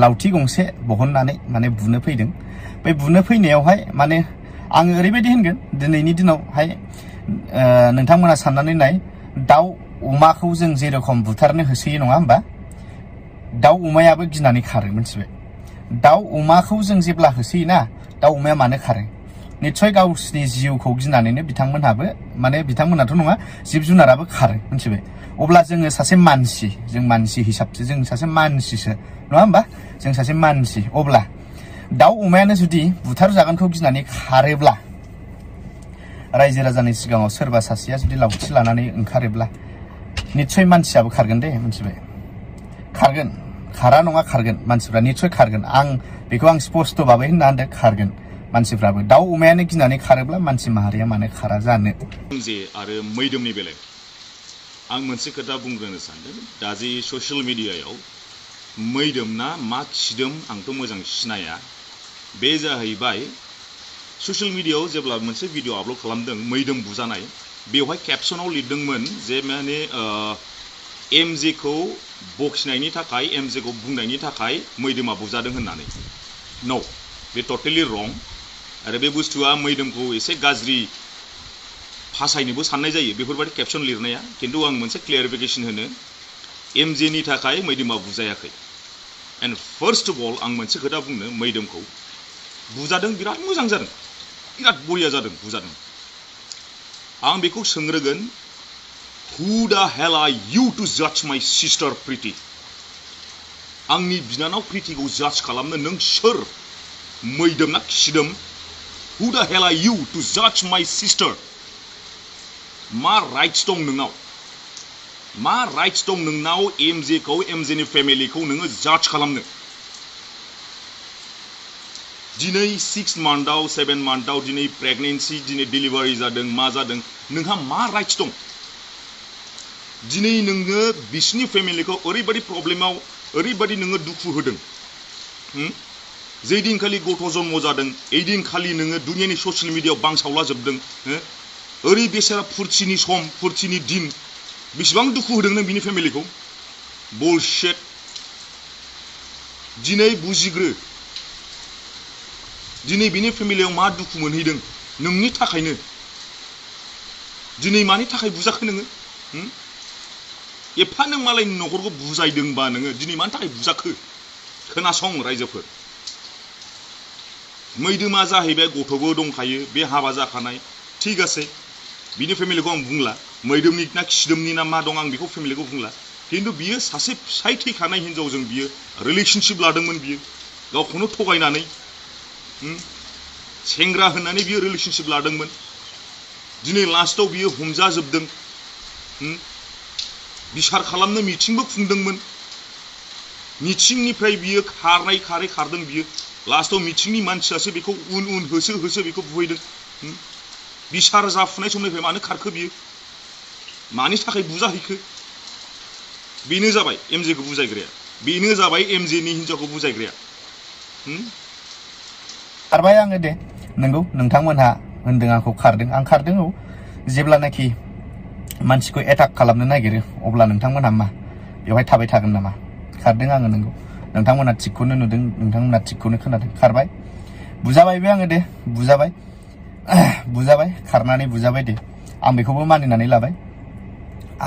लावथि गंसे बहननानै माने बुनो फैदों। बे बुनो फैनायावहाय माने आङो ओरैबायदि होनगोन दिनैनि दिनावहाय नोंथांमोना साननानै नाय दाउ अमाखौ जों जेरखम बुथारनो होसोयो नङा होमबा दाउ अमायाबो गिनानै खारो मोनथिबाय दाउ अमाखौ जों जेब्ला होसोयोना दाउ अमाया मानो खारो निश्चय गावसिनि जिउखौ गिनानैनो बिथांमोनहाबो माने बिथांमोनाथ' नङा जिब जुनाराबो खारो मोनथिबाय अब्ला जोङो सासे मानसि जों मानसि हिसाबसो जों सासे मानसिसो नङा होमबा जों सासे मानसि अब्ला दाउ अमायानो जुदि बुथार जागोनखौ गिनानै खारोब्ला रायजो राजानि सिगाङाव सोरबा सासेया जुदि लावथि लानानै ओंखारोब्ला निश्चय मानसियाबो खारगोन दे मोनथिबाय खारगोन खारा नङा खारगोन मानसिफ्रा निश्चय खारगोन आं बेखौ आं स्पष्ट भाबै होनना होनदों खारगोन मानसिफ्राबो दाउ अमायानो गिनानै खारोब्ला मानसि माहारिया मानो खारा जानो जे आरो मैदोमनि बेलायाव आं मोनसे खोथा बुंग्रोनो सानदों दा जे ससियेल मिडियायाव मैदोमना मा खिदोम आंथ' मोजां सिनाया बे जाहैबाय ससियेल मिडियायाव जेब्ला मोनसे भिडिअ आपल'ड खालामदों मैदोम बुजानाय बेवहाय केपसनाव लिरदोंमोन जे माने एमजे खौ बखिनायनि थाखाय एमजे खौ बुंनायनि थाखाय मैदोमा बुजादों होननानै नो बे टटेलि रं आरो बे बुस्थुआ मैदोमखौ एसे गाज्रि फासायनोबो साननाय जायो बेफोरबायदि केपसन लिरनाया किन्तु आं मोनसे क्लियारिफिकेसन होनो एमजे नि थाखाय मैदोमा बुजायाखै एन्ड फार्स्ट अफ अल आं मोनसे खोथा बुंनो मैदोमखौ बुजादों बिराद मोजां जादों बिराद बरिया जादों बुजादों आं बेखौ सोंग्रोगोन Who the hell are you to judge my sister Preeti? आंनि बिनानाव प्रीतिखौ जाज खालामनो नों सोर मैदोम ना खिदोम Who the hell are you to judge my sister? मा राइट्स दं नोंनाव मा राइट्स दं नोंनाव एमजे खौ एमजे नि फेमिलिखौ नोङो जाज खालामनो दिनै 6 मान्थआव 7 मान्थआव दिनै प्रेगनेन्सि दिनै डिलिभारि जादों मा जादों नोंहा मा राइट्स दं दिनै नोङो बिसिनि फेमिलिखौ ओरैबायदि प्रब्लेमाव ओरैबायदि नोङो दुखु होदों जे दिनखालि गथ' जन्म जादों এই दिनखालि नोङो दुनियानि ससियेल मिडियायाव बांसावला जोबदों ओरै बेसेरा फुरथिनि सम फुरथिनि दिन बेसेबां दुखु होदों नों बिनि फेमिलिखौ बुलशिट दिनै बुजिग्रो दिनै बिनि फेमिलियाव मा दुखु मोनहैदों नोंनि थाखायनो दिनै मानि थाखाय बुजाखो नोङो एफा नों मालायनि नखरखौ बुजायदोंबा नोङो दिनै मानि थाखाय बुजाखो खोनासं रायजोफोर मैदोमा जाहैबाय गथ'बो दंखायो बे हाबा जाखानाय ठीक আছে बिनि फेमिलिखौ आं बुंला मैदोमनि ना खिदोमनि ना मा दं आं बेखौ फेमिलिखौ बुंला किन्तु बियो सासे फिसाय थैखानाय हिनजावजों बियो रिलेशनशिप लादोंमोन बियो गावखौनो थगायनानै सेंग्रा होननानै बियो रिलेशनशिप लादोंमोन दिनै लास्टआव बियो हमजाजोबदों बिसार खालामनो मिटिंबो खुंदोंमोन मिटिंनिफ्राय बियो खारदों बियो लास्टआव मिटिंनि मानसियासो बेखौ उन होसो बेखौ बुहैदों बिसार जाफुनाय समनिफ्राय मानो खारखो बियो मानि थाखाय बुजाहैखो बेनो जाबाय एमजे खौ बुजायग्राया बेनो जाबाय एमजे नि हिनजावखौ बुजायग्राया खारबाय आङो दे नंगौ नोंथांमोनहा होनदों आंखौ खारदों आं खारदों औ जेब्लानाखि मानसिखौ एटाक खालामनो नागिरो अब्ला नोंथांमोनहा मा बेवहाय थाबाय थागोन नामा खारदों आङो नंगौ नोंथांमोनहा थिगखौनो नुदों नोंथांमोनहा थिगखौनो खोनादों खारबाय बुजाबायबो आङो दे बुजाबाय खारनानै बुजाबाय दे आं बेखौबो मानिनानै लाबाय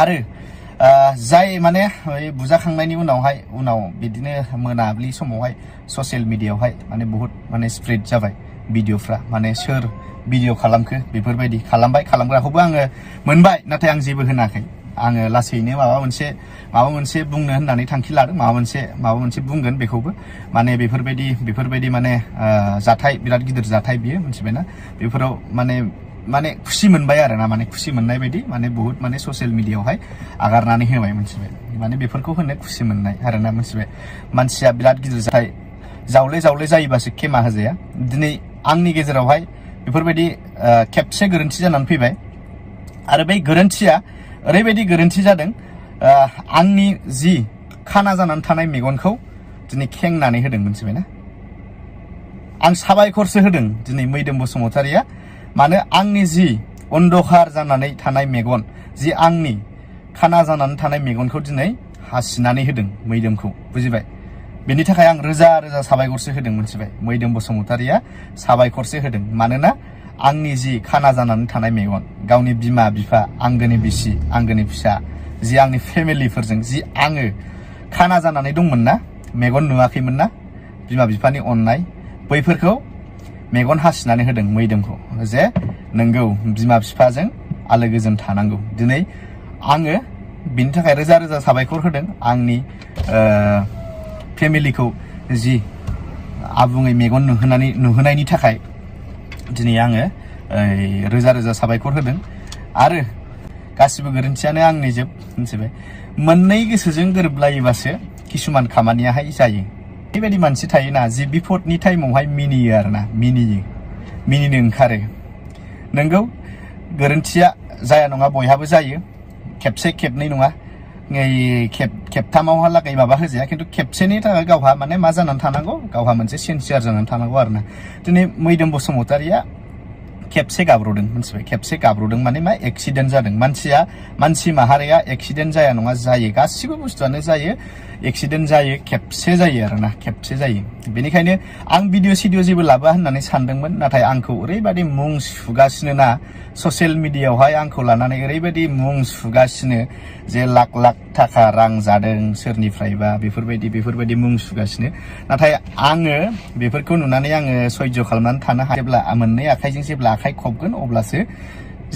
आरो जाय माने बुजाखांनायनि उनाव बिदिनो मोनाबिलि समावहाय ससियेल मिडियायावहाय माने बहुत माने स्प्रेड जाबाय भिडिअफ्रा माने सोर भिडिअ खालामखो बेफोरबायदि खालामग्राखौबो आङो मोनबाय नाथाय आं जेबो होनाखै आङो लासैनो माबा मोनसे बुंनो होननानै थांखि लादों माबा मोनसे बुंगोन बेखौबो माने बेफोरबायदि माने जाथाय बिराद गिदिर जाथाय बियो मिथिबायना बेफोराव माने खुसि मोनबाय आरो ना माने खुसि मोननाय बायदि माने बहुत माने ससियेल मिडियायावहाय आगारनानै होबाय मिथिबाय माने बेफोरखौ होनो खुसि मोननाय आरो ना मिथिबाय मानसिया बिराद गिदिर जाथाय जावले जायोबासो खेमा होजाया दिनै आंनि गेजेरावहाय बेफोरबायदि खेबसे गोरोन्थि जानानै फैबाय आरो बै गोरोन्थिया ओरैबायदि गोरोन्थि जादों आंनि जि खाना जानानै थानाय मेगनखौ दिनै खेंनानै होदों मिथिबायना आं साबायखरसो होदों दिनै मैदोम बसुमतारिया मानो आंनि जि अन्धकार जानानै थानाय मेगन जि आंनि खाना जानानै थानाय मेगनखौ दिनै हासिनानै होदों मैदोमखौ बुजिबाय बेनि थाखाय आं रोजा रोजा साबायखरसो होदों मोनथिबाय मैदोम बसुमतारिया साबायखरसो होदों मानोना आंनि जि खाना जानानै थानाय मेगन गावनि बिमा बिफा आंगोनि बिसि आंगोनि फिसा जि आंनि फेमिलिफोरजों जि आङो खाना जानानै दंमोन ना मेगन नुवाखैमोन ना बिमा बिफानि अननाय बैफोरखौ मेगन हासिनानै होदों मैदोमखौ जे नोंगौ बिमा बिफाजों आलो गोजोन थानांगौ दिनै आङो बिनि थाखाय रोजा रोजा साबायखर होदों आंनि फेमिलिखौ जि आबुङै मेगन नुहोनायनि थाखाय दिनै आङो रोजा रोजा साबायखर होदों आरो गासिबो गोरोन्थियानो आंनि जोब मोनथिबाय मोननै गोसोजों गोरोबलायोबासो किसुमान खामानियाहाय जायो बेबायदि मानसि थायोना जि बिपदनि टाइमावहाय मिनियो आरोना मिनिनो ओंखारो नोंगौ गोरोन्थिया जाया नङा बयहाबो जायो खेबसे खेबनै नङा खेबथामावहालागै माबा होजाया खिन्थु खेबसेनि थाखाय गावहा माने मा जानानै थानांगौ गावहा मोनसे सिनसियार जानानै थानांगौ आरोना दिनै मैदोम बसुमतारिया खेबसे गाब्र'दों मोनथिबाय खेबसे गाब्र'दों माने मा एक्सिडेन्ट जादों मानसि माहारिया एक्सिडेन्ट जाया नङा जायो गासिबो बुस्थुआनो जायो एक्सिडेन्ट जायो खेबसे जायो आरोना खेबसे जायो बेनिखायनो आं भिडिअ जेबो लाबोआ होननानै सानदोंमोन नाथाय आंखौ ओरैबायदि मुं सुगासिनो ना ससियेल मिडियायावहाय आंखौ लानानै ओरैबायदि मुं सुगासिनो जे लाख लाख थाखा रां जादों सोरनिफ्रायबा बेफोरबायदि मुं सुगासिनो नाथाय आङो बेफोरखौ नुनानै आङो सह्य खालामनानै थानो हायोब्ला मोननै आखाइजों जेब्ला आखाइ खबगोन अब्लासो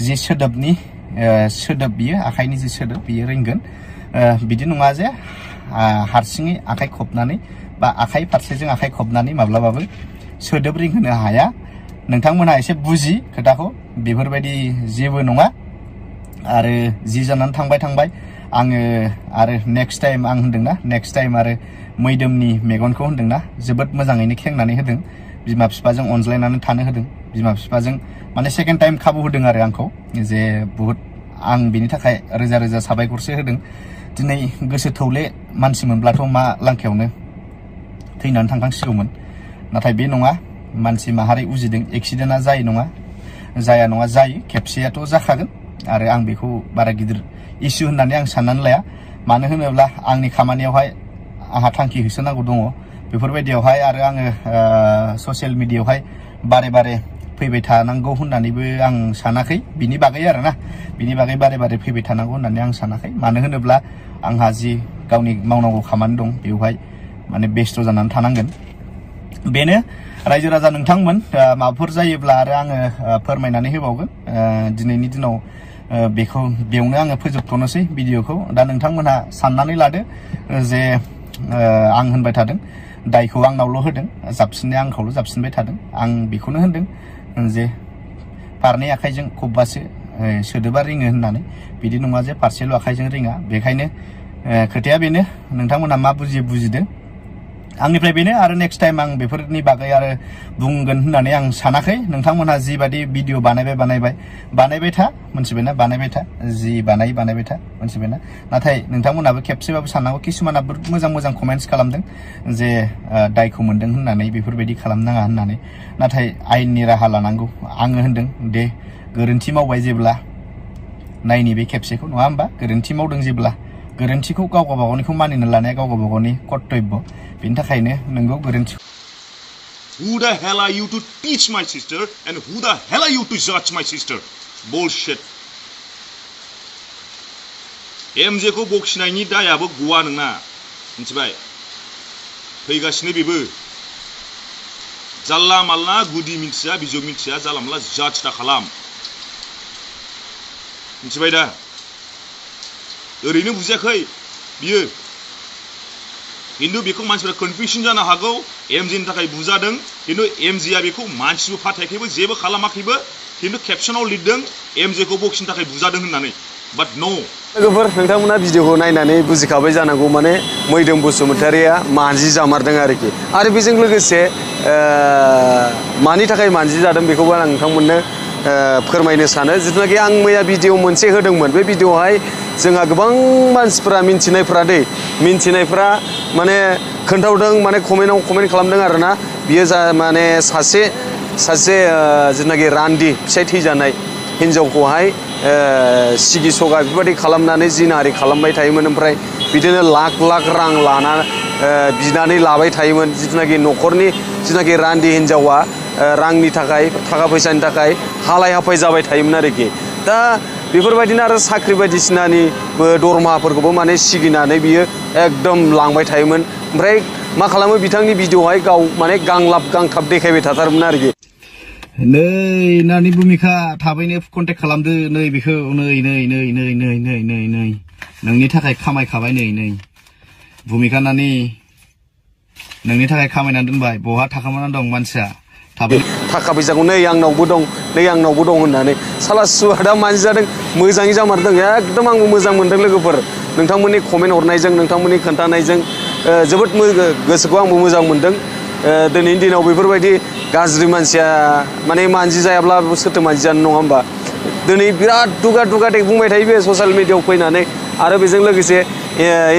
जि सोदोब बियो आखाइनि जि सोदोब बियो रिंगोन बिदि नङा जे हारसिङै आखाइ खबनानै बा आखाइ फारसेजों आखाइ खबनानै माब्लाबाबो सोदोब रिंहोनो हाया नोंथांमोनहा एसे बुजि खोथाखौ बेफोरबायदि जेबो नङा आरो जि जानानै थांबाय आङो आरो नेक्स्ट टाइम आं होनदोंना नेक्स्ट टाइम आरो मैदोमनि मेगनखौ होनदोंना जोबोद मोजाङैनो खेंनानै होदों बिमा बिफाजों अनज्लायनानै थानो होदों बिमा बिफाजों माने सेकेन्ड टाइम खाबु होदों आरो आंखौ जे बुहुत आं बिनि थाखाय रोजा रोजा साबायखरसो होदों दिनै गोसो थौले मानसि मोनब्लाथ' मा लांखायावनो थैनानै थांखांसिगौमोन नाथाय बे नङा मानसि माहारि उजिदों एक्सिडेन्टआ जाया नङा जायो खेबसेयाथ' जाखागोन आरो आं बेखौ बारा गिदिर इस्यु होननानै आं साननानै लाया मानो होनोब्ला आंनि खामानियावहाय आंहा थांखि होसोनांगौ दङ बेफोरबायदियावहाय आरो आङो ससियेल मिडियायावहाय बारे फैबाय थानांगौ होननानैबो आं सानाखै बिनि बागै आरोना बिनि बागै बारे फैबाय थानांगौ होननानै आं सानाखै मानो होनोब्ला आंहा जि गावनि मावनांगौ खामानि दं बेवहाय माने बेस्थ' जानानै थानांगोन बेनो रायजो राजा नोंथांमोन माबाफोर जायोब्ला आरो आङो फोरमायनानै होबावगोन दिनैनि दिनाव बेयावनो आङो फोजोबथ'नोसै भिडिअखौ दा नोंथांमोनहा साननानै लादो जे आं होनबाय थादों दायखौ आंनावल' होदों जाबसिननाया आंखौल' जाबसिनबाय थादों आं बेखौनो होनदों जे फारनै आखाइजों खबबासो सोदोबा रिङो होननानै बिदि नङा जे फारसेल' आखाइजों रिङा बेखायनो खोथाया बेनो नोंथांमोनहा मा बुजिदों आंनिफ्राय बेनो आरो नेक्स्ट टाइम आं बेफोरनि बागै आरो बुंगोन होननानै आं सानाखै नोंथांमोनहा जिबादि भिडिअ बानायबाय था मोनथिबायना बानायबाय था जि बानायबाय था मोनथिबायना नाथाय नोंथांमोनहाबो खेबसेबाबो साननांगौ किसुमाना मोजां कमेन्ट्स खालामदों जे दायखौ मोनदों होननानै बेफोरबायदि खालामनाङा होननानै नाथाय आयेननि राहा लानांगौ आङो होनदों दे गोरोन्थि मावबाय जेब्ला नायनि बे खेबसेखौ नङा होमबा गोरोन्थि मावदों जेब्ला गोरोन्थिखौ गाव गावबागावनिखौ मानिनो लानाया गाव गावबागावनि कर्तब्य बेनि थाखायनो नोंगौ गोरोन्थि Who the hell are you to teach my sister and who the hell are you to judge my sister? Bullshit. MJखौ बखिनायनि दायाबो गवा नोंना मिथिबाय फैगासिनो बेबो जाल्ला माल्ला गुदि मिथिया बिजौ मिथिया जाला माल्ला जाज दा खालाम मिथिबाय दा ओरैनो बुजियाखै बियो किन्तु बेखौ मानसिफोरा कनफिउजन जानो हागौ एमजिनि थाखाय बुजादों किन्तु एमजिआ बेखौ मानसिबो फाथायाखैबो जेबो खालामाखैबो किन्तु केपसनाव लिरदों एमजेखौ बखिनो थाखाय बुजादों होननानै बाट न लोगोफोर नोंथांमोना भिडिअखौ नायनानै बुजिखाबाय जानांगौ माने मैदोम बसुमतारिया मानजि जामारदों आरोखि आरो बेजों लोगोसे मानि थाखाय मानजि जादों बेखौबो आं नोंथांमोननो फोरमायनो सानो जिथुनाखि आं मैया भिडिअ मोनसे होदोंमोन बे भिडिअआवहाय जोंहा गोबां मानसिफोरा मिन्थिनायफ्रा माने खोन्थावदों माने कमेन्ट खालामदों आरोना बियो माने सासे जिथुनाखि रान्दि फिसाय थैजानाय हिन्जावखौहाय सिगि सगा बेफोरबायदि खालामनानै जिनाहारि खालामबाय थायोमोन ओमफ्राय बिदिनो लाख लाख रां लाना बिनानै लाबाय थायोमोन जिथुनाखि न'खरनि जिथुनाखि रान्दि हिन्जावा रांनि थाखाय थाखा फैसानि थाखाय हालाय हाफाय जाबाय थायोमोन आरोखि दा बेफोरबायदिनो आरो साख्रि बायदिसिनानिबो दरमाहाफोरखौबो माने सिगिनानै बियो एकदम लांबाय थायोमोन ओमफ्राय मा खालामो बिथांनि भिडिअ'आवहाय गाव माने गांलाब गांथाब देखायबाय थाथारोमोन आरोखि नै नानि भुमिखा थाबैनो कन्टेक्ट खालामदो नै बेखौ नै नोंनि थाखाय खामायखाबाय नै भुमिखा नानि नोंनि थाखाय खामायनानै दोनबाय बहा थाखामाना दं मानसिया थाखा फैसाखौ नै आंनावबो दं होननानै साला सुवादा मानसि जादों मोजाङै जामारदों एकदम आंबो मोजां मोनदों लोगोफोर नोंथांमोननि कमेन्ट हरनायजों नोंथांमोननि खोन्थानायजों जोबोद गोसोखौ आंबो मोजां मोनदों दिनैनि दिनाव बेफोरबायदि गाज्रि मानसिया माने मानसि जायाब्ला सोरथो मानसि जानो नङा होमबा दिनै बिराद दुगा बुंबाय थायो बे ससियेल मिडियायाव फैनानै आरो बेजों लोगोसे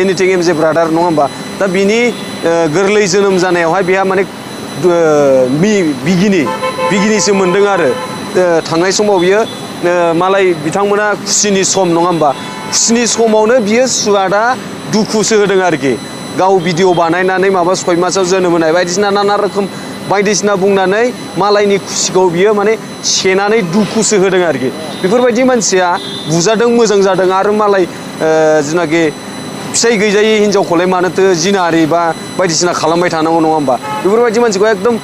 एनिथिं एम जे ब्रादार नङा होमबा दा बिनि गोरलै जोनोम जानायावहाय बेहा माने बिगिनिसो मोनदों आरो थांनाय समाव बियो मालाय बिथांमोना खुसिनि सम नङा होमबा खुसिनि समावनो बियो सुवादा दुखुसो होदों आरोखि गाव भिडिअ बानायनानै माबा 6 मासाव जोनोम होनाय बायदिसिना नाना रोखोम बायदिसिना बुंनानै मालायनि खुसिखौ बियो माने सेनानै दुखुसो होदों आरोखि बेफोरबायदि मानसिया बुजादों मोजां जादों आरो मालाय जिनाखि फिसाय गैजायै हिन्जावखौलाय मानोथो जिनाहारि बा बायदिसिना खालामबाय थानांगौ नङा होमबा बेफोरबायदि मानसिखौ एकदम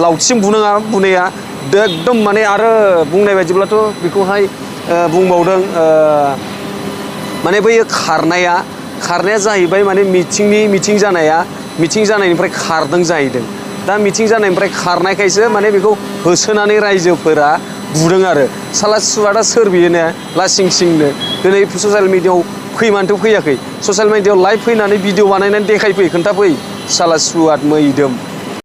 लावथिजों बुनाया एकदम माने आरो बुंनाय बायदिब्लाथ' बेखौहाय बुंबावदों माने बै खारनाया जाहैबाय माने मिथिं जानायनिफ्राय खारदों जाहैदों दा मिथिं जानायनिफ्राय खारनायखायसो माने बेखौ होसोनानै रायजोफोरा बुदों आरो साला सुवादा सोर बियोनो लासिं सिंनो दिनै ससियेल मिडियायाव फैमानोथ' फैयाखै ससियेल मिडियायाव लाइभ फैनानै भिडिअ बानायनानै देखायफै खोन्थाफै साला सुवाद मैदोम